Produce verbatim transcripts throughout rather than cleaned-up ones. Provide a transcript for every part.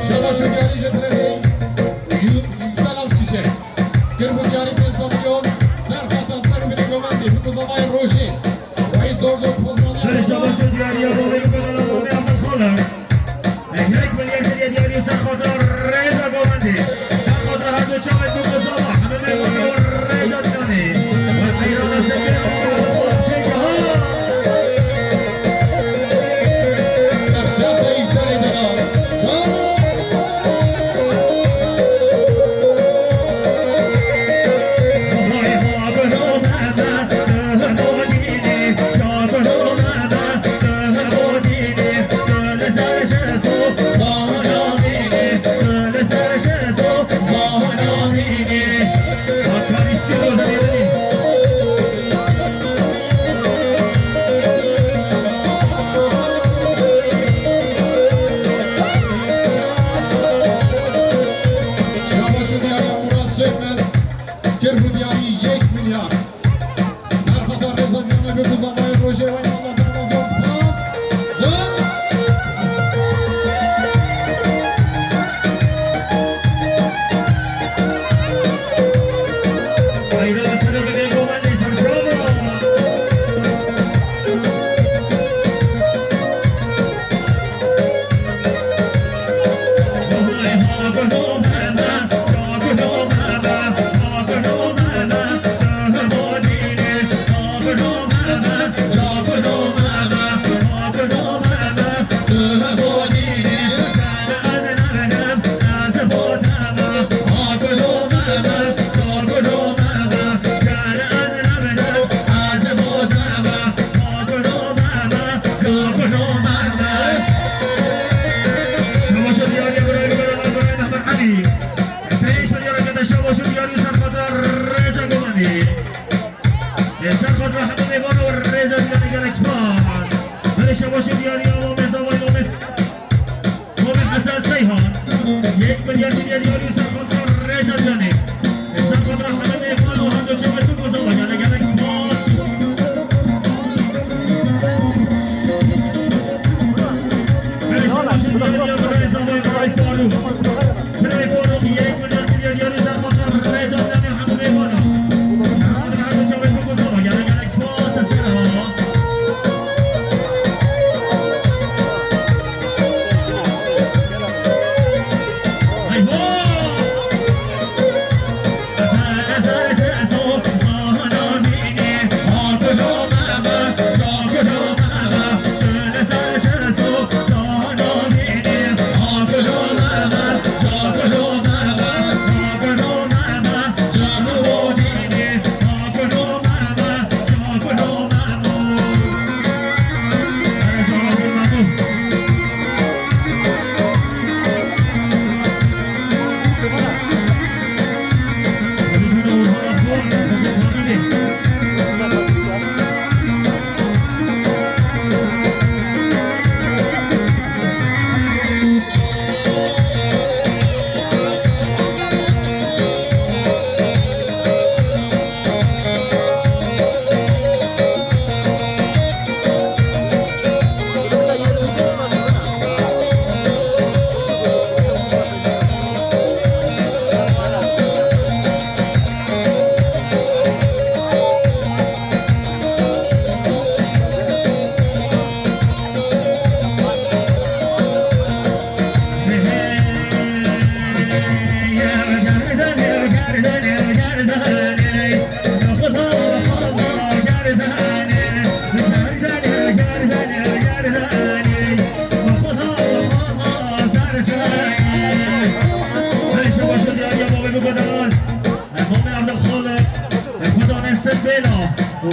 Şabaş û diyarî ji Tirevê Yû-, Yüksel Akçiçek. Kir bû diyarî pênc milyon, ser xata ser û binê govendê, bi kuzavayê rojê. Wayî zor zor pozmaniya. Şabaş û diyarî ya bavê Yû-, Yû-, Yû-, Yû-, Yû-, Yek milyar kiriye diyarî ser xatir rêza govendê. Ser xatir her du çavê du kuzava. Hemî mêvanê û rêza diyanê. Ve qeyrana sekinê û çêke ha. Nexşa Feysalê dera. Şabaş û diyarî Murat Sönmez, kir bû diyarî yek milyar. Serxeta rêza viyanê bi kuzavayê rojê wayî Allah bera zor spas. Can. Hayda, sana bir de govendê ser şova.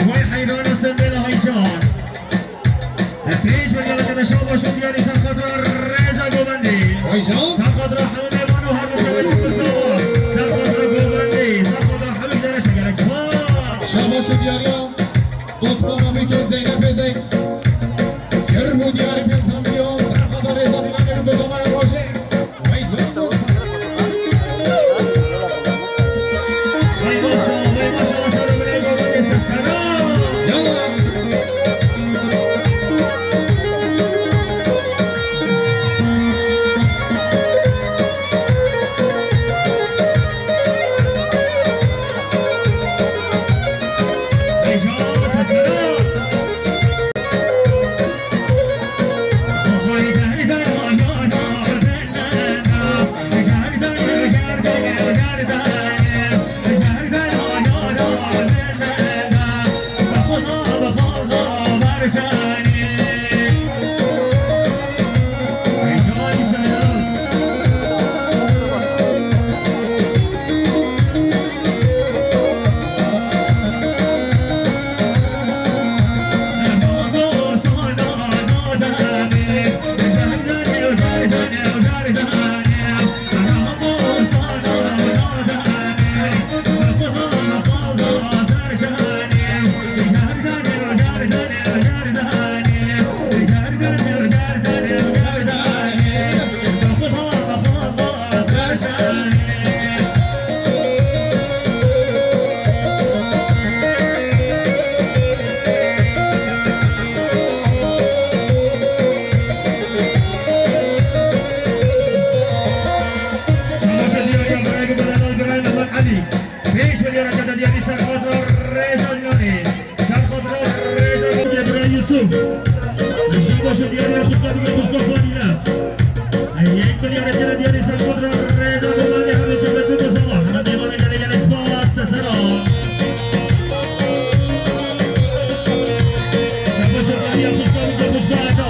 Vay heyran Sembêla Heycan. Pêş ve gelekene şabaş û diyarî ser xatir rêza govendî. Heycan. Ser xatir hemû mêvan û her bir şevek û sava. Ser xatir govendî. Ser xatir hemû dere şegerek. Şabaş û diyariya. Dotmana Mîkê Zeynep Êzek. Kir û diyarî pêzandiyo. Ser xatir rêza dîlanê bi gozamaya rojê. Şabaşa diyariya birayê Bedelal, birayê Mehmet Elî. Pêş ve diyara kete diyarî ser xatir rêza Yunanê. Ser xatir rêza Yunanê birayê Yusuf. Şabaşa diyariya xuşka bike xuşka Fadîle. Yek milyar kere diyarî ser xatir rêza Gomanê hemê çepe tu sala. Hemê mêvanê gelê gelê spas sesera. Şabaşa diyariya xuşka bike xuşka Eda.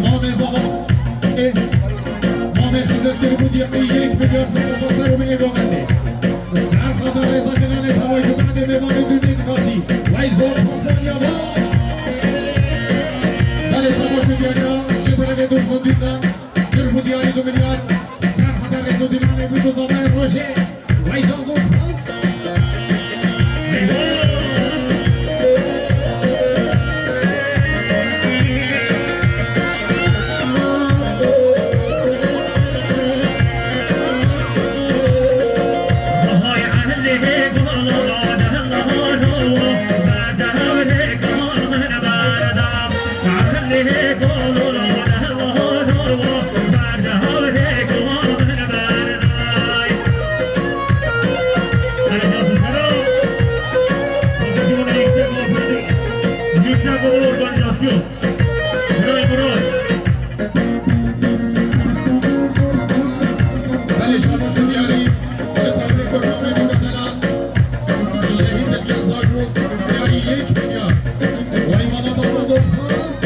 Mamê Zava. Eh. Mamê Xizir Tirkû diye yek milyar zerata ser û binê govendê. Ser xatir rêza kenanê tawayî kutandê mêvanê dûnê zikatî. Wey zor pasmaniya va. Belê şabaş û diyariya ji terefê Dursun Dîndan. Tirkû diyarî du milyar. Ser xatir rêza dînanê bû du zavayê rojê. Wey zor zor pas. Yüksek Oda Organizasyon. Bray Murat. Belê şabaş û diyarî ji tevlê Kurbanê Dîmedela Şehîd Ilya Zagros diyarî yek milyar. Wey mama Zofaz.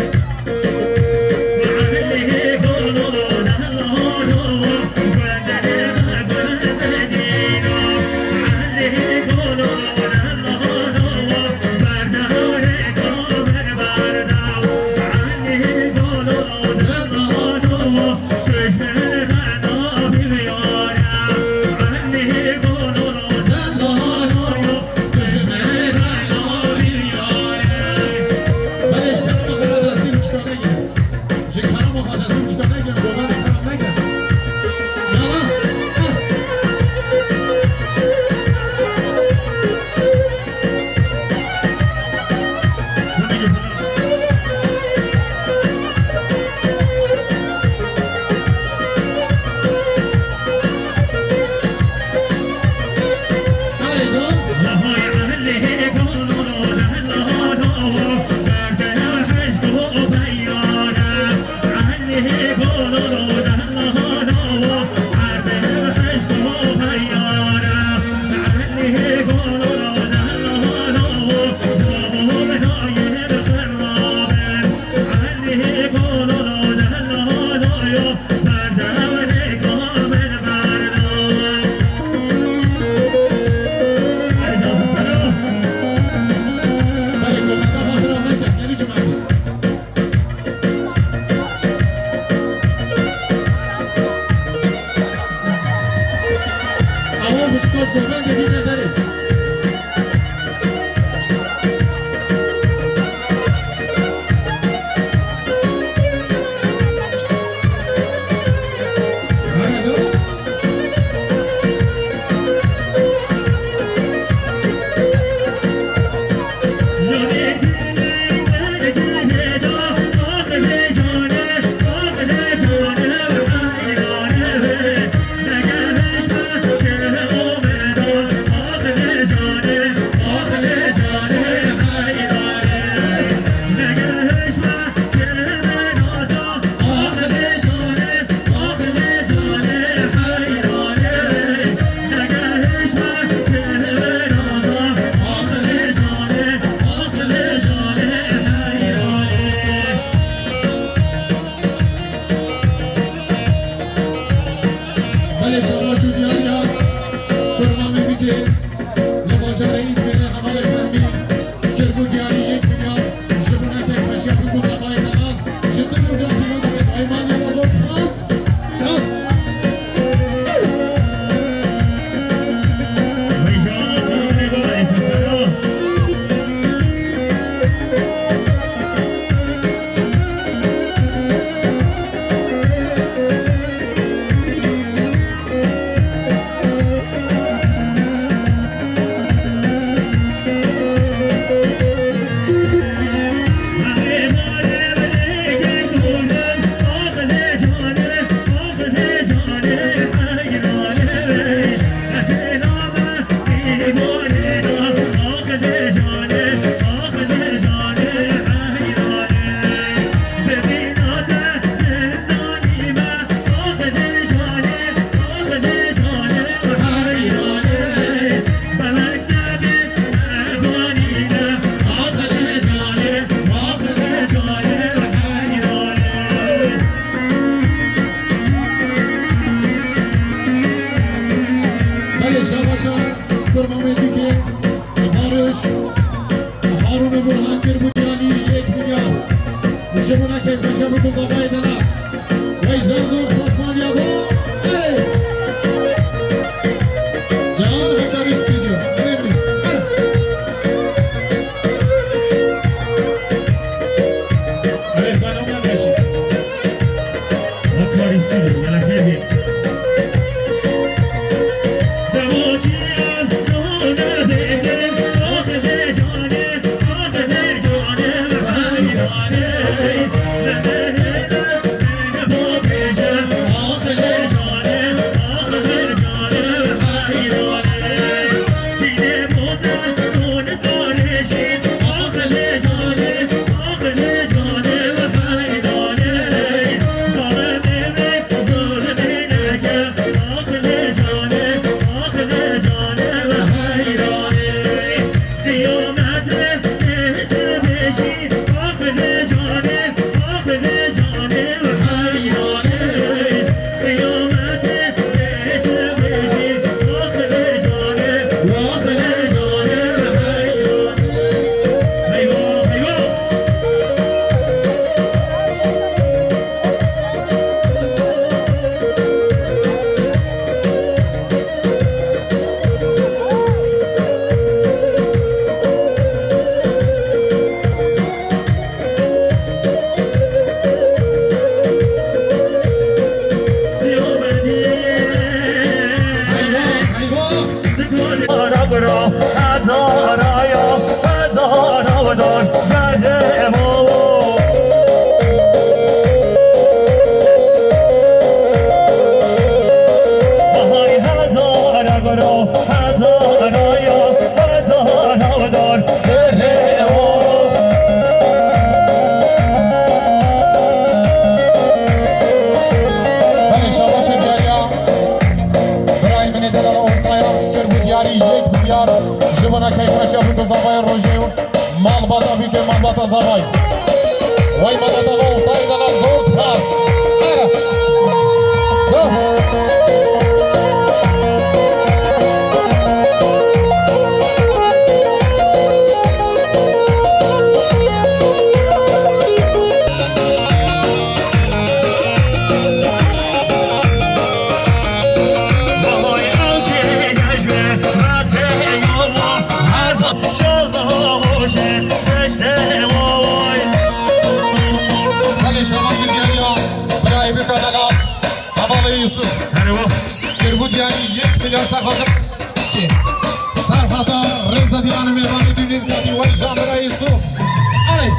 Burhan Kir bu diyarî yek milyar. Ji bona keyfeşe bu zavayê de na. Vay zor zor sasman ya bu. Hey! Can Hakkari Studio. Önemli. Hey! Hey, ben ona beşim. Hakkari Studio, bana hediye. Belê şabaş û diyariya birayê min ê delala ortaya kir bû diyarî yek milyar. Ji bona keyfeşiya bû ku zavayê rojê û malbata bîke malbata zavay. Wey malbata va ortayê dela zor spas. Ara. Dur. Belê şabaş û diyariya birayê bîke delal. Hevalê Yusuf. Erê wa. Kir bû diyarî yek milyar serhata. Serhata rêza dîlanê mêvanê dûnîz gatî wey janbira Yusuf. Erê.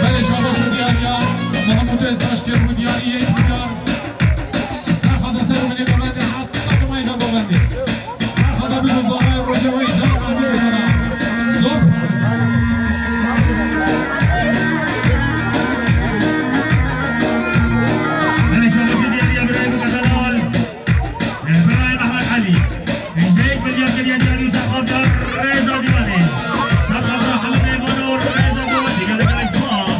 Belê şabaş û diyariya Mahmûd Ezdaş, Kermû diyariyê Diyar. Serxada ser û minê govendê, heta ku mayka govendê. Serxada bî ku zana rojê wê can Mahmûd Ezdaş. Zor spas. Belê şabaş û diyariya birayê min Kemal. Birayê Mehmet Elî. Hêjdehêk milyar kiriye diyarî û serxaf da rêza dîwanê. Serxaf da hemû mêvana û rêza dewletî gelek gelek spas.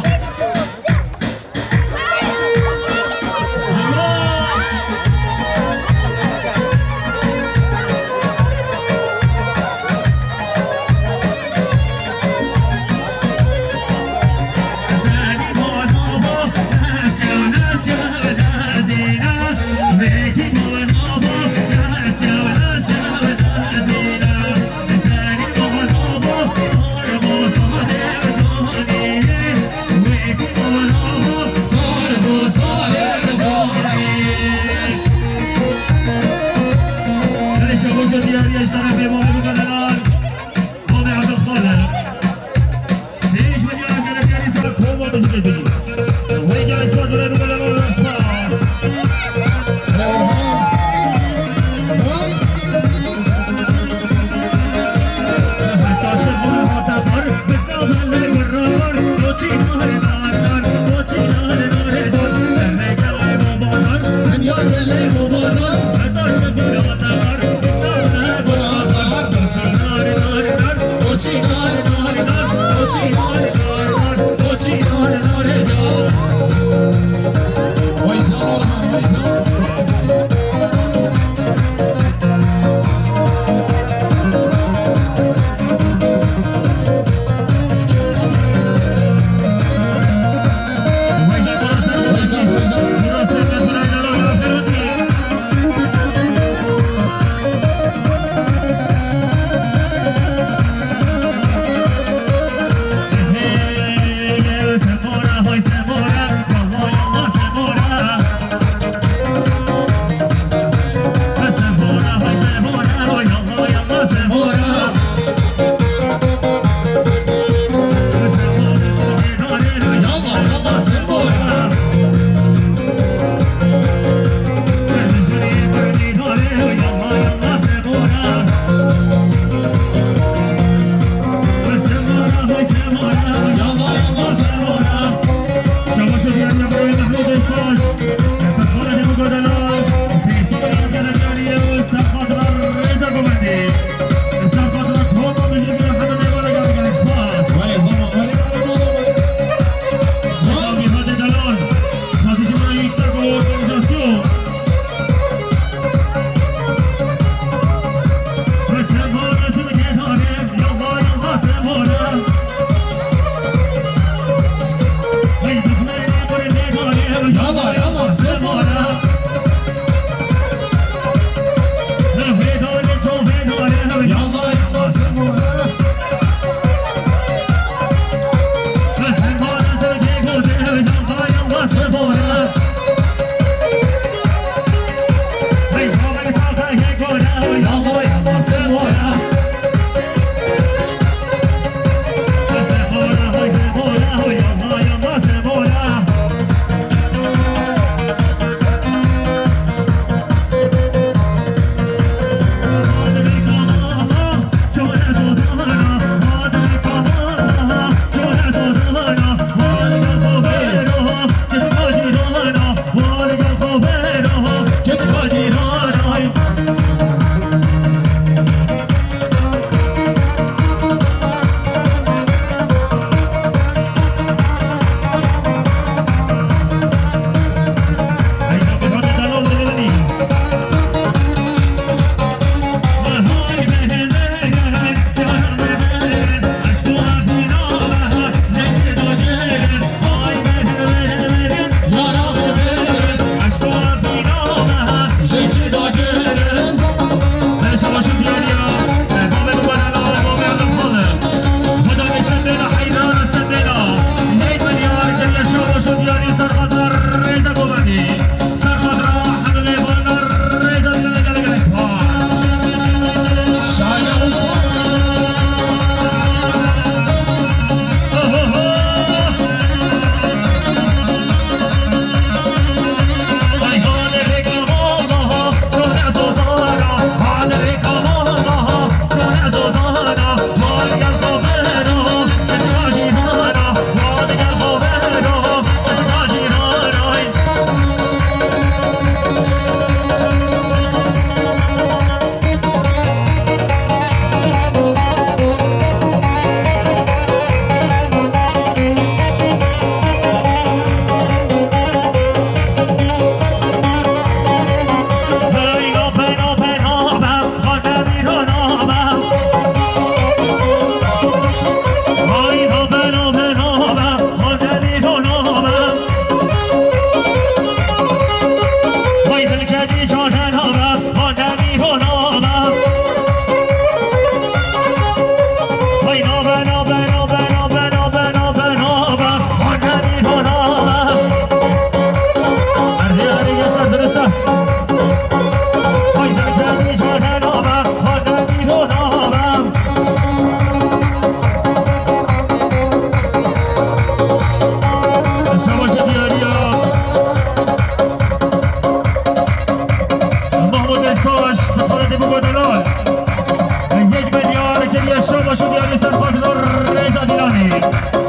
Baş û diyarî ser xatir rêza dîlanê.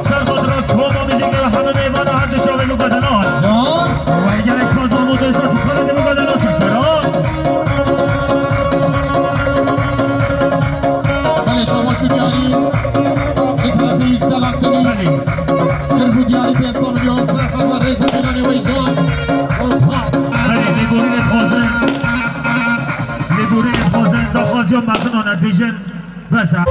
Ser xatir koma muzîkê ve hemî mêvana her du çavên Mukadelan. Can. Ve gelek spas bo moto esas xatir Mukadelan ser sera. Belê şabaş û diyarî. Ji terefê Yüksel Akdeniz. Belê. Kir bû diyarî pênc sed milyon ser xatir rêza dîlanê wey can. Spas. Belê, lêborînê dixwazin. Lêborînê dixwazin, daxwaziya mezin e, ne dibêjin. Bes e.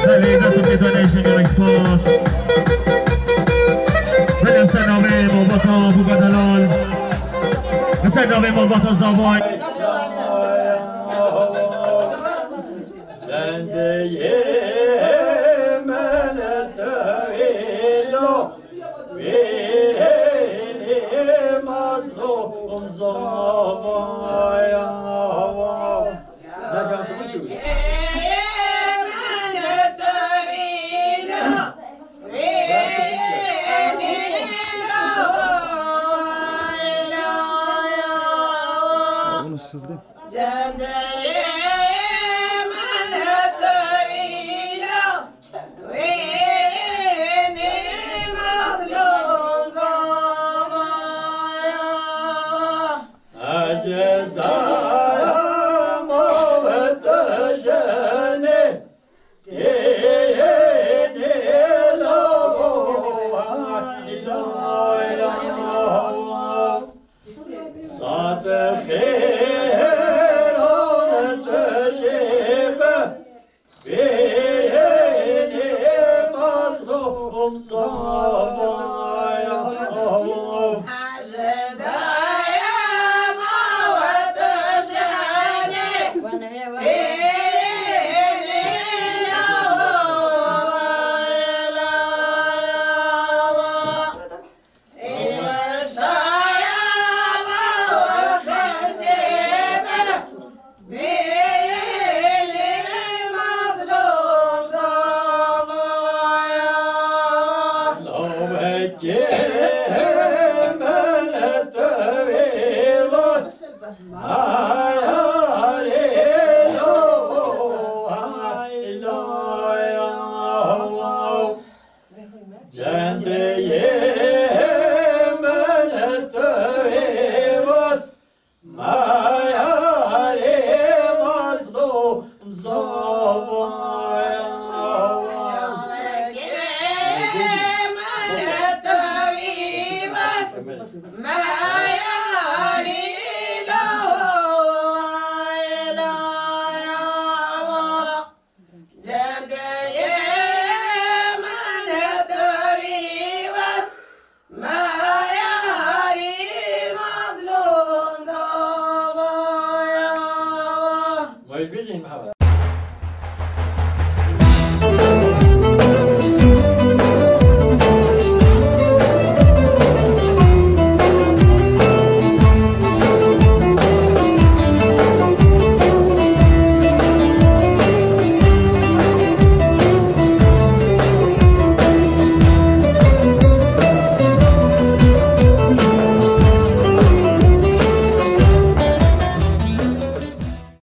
Belê, dest pê donation, gelek spas. Belê, ser navê malbata Bûka Delal. Ser navê malbata Zavay. Çendeyê min tevîlo, wînî mazlûm zavaya. Bunu sürdüm.